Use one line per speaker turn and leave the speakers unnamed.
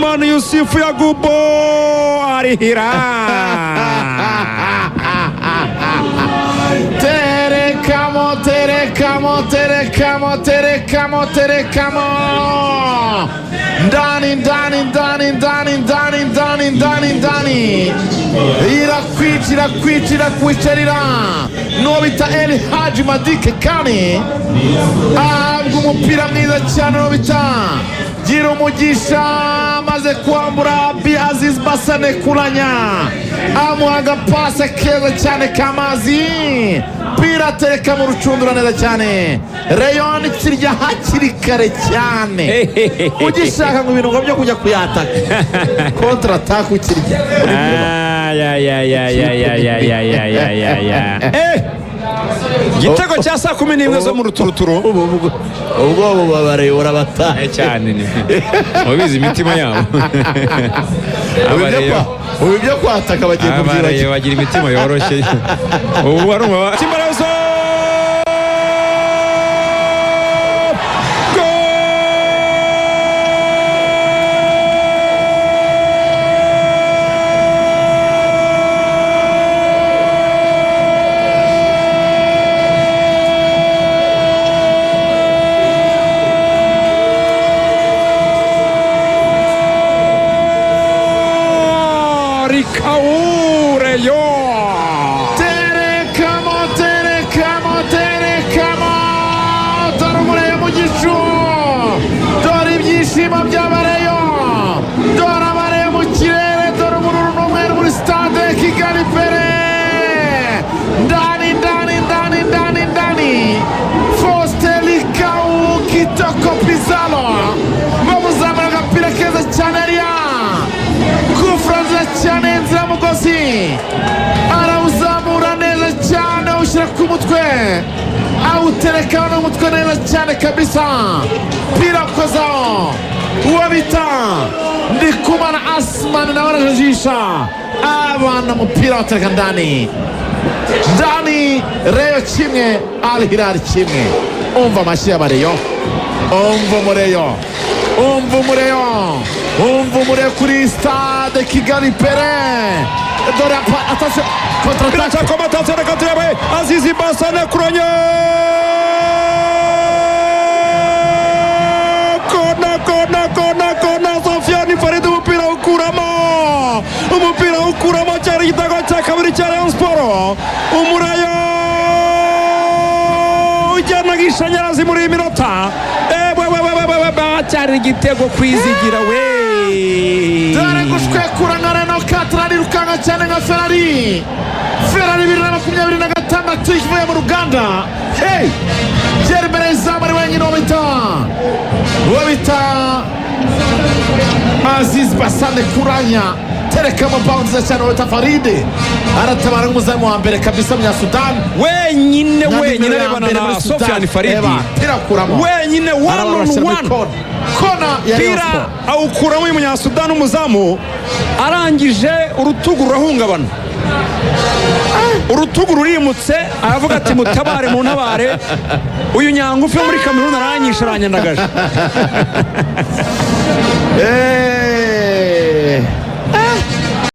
Suleiman Yusufu Yagubo arihira.
Terekamo, terekamo, terekamo, terekamo, terekamo, ndani, ndani, ndani, ndani, ndani, ndani, ndani, ndani, irakwica, irakwica, irakwicarira. N'uwo bita El Haji Madike Kani ahabwa umupira mwiza cyane, n'uwo bita Gira Umugisha amaze kwambura Bi Aziz Basane Kuranya, amuha agapase keza cyane k'amazi, pira atereka mu rucundura neza cyane. Rayon kirya hakiri kare cyane, ugishaka ngo ibintu byo kujya kuyataka, contre-attaque ukirya.
Ayayayayayayayayayaya. Igitego cya saa 11 zo mu ruturuturu.
Ubwoba babareba batahe.
Cyane, ni mubizi imitima yabo.
Ubu ibyo kwataka bagiye
abareba
kubyibagirwa.
Bagira imitima yoroshye ubu barumva Kimbarazo. Rikaureyo.
Terekamo, terekamo, terekamo, dore umureyo mu gicu, dore ibyishimo by'abareyo, dore abareyo mu kirere, dore ubururu n'umweru muri stade Kigali Pere. Ndani, ndani, ndani, ndani, ndani, Faustin Likau Kitoko Pizalo bamuzamura agapira keza cyane, ariya kufra nziza cyane, inziramugozi, arawuzamura neza cyane, awushyira ku mutwe, awutereka n'umutwe neza cyane kabisa, pira kozaho. Uwo bita Ndikumana Asmani nawe arajijisha abana, umupira batereka ndani, ndani. Reyo 1, Al Hilal 1. Umva amashyi y'abareyo, umva umureyo, umva umureyo, umva umureyo kuri stade Kigali Pere. Dore attention, contre-attaque.
Biracakoma, attention, reka turebe Azizi Basane Kuranya, kona, kona, kona, kona, Sofiani Farid, umupira ukuramo, umupira ukuramo, cyari igitego cya kabiri cya Rayon Sport. Umurayo ujyanaga ishanyarazi muri iyi minota. Ewe, cyari igitego kwizigira we.
Dore gushwekura nka Reno Katara, arirukanka cyane nka Ferrari, Ferrari 2026 ivuye mu ruganda. Hey, byari imbere y'izamu ari wenyine, uwo bita Aziz Basane Kuranya, terekamo bawo nziza cyane, uwo bita Faride aratabara nk'umuzamu wa mbere kabisa, Munyasudani.
Wenyine.
Nka
Wenyine
nimero ya
arebana
mbere
na
muri Sudani.
Sofiane Faridi.
Eba, pirakuramo.
Wenyine, one on
Arabashyira muri
one.
kona, kona ya Rayon
Pira
Sport.
awukuramo uyu munyasudani, umuzamu arangije urutugu rurahungabana, urutugu rurimutse, aravuga ati: "Mutabare, mu ntabare, uyu nyangufi wo muri Kameruni aranyishe, aranyandagaje."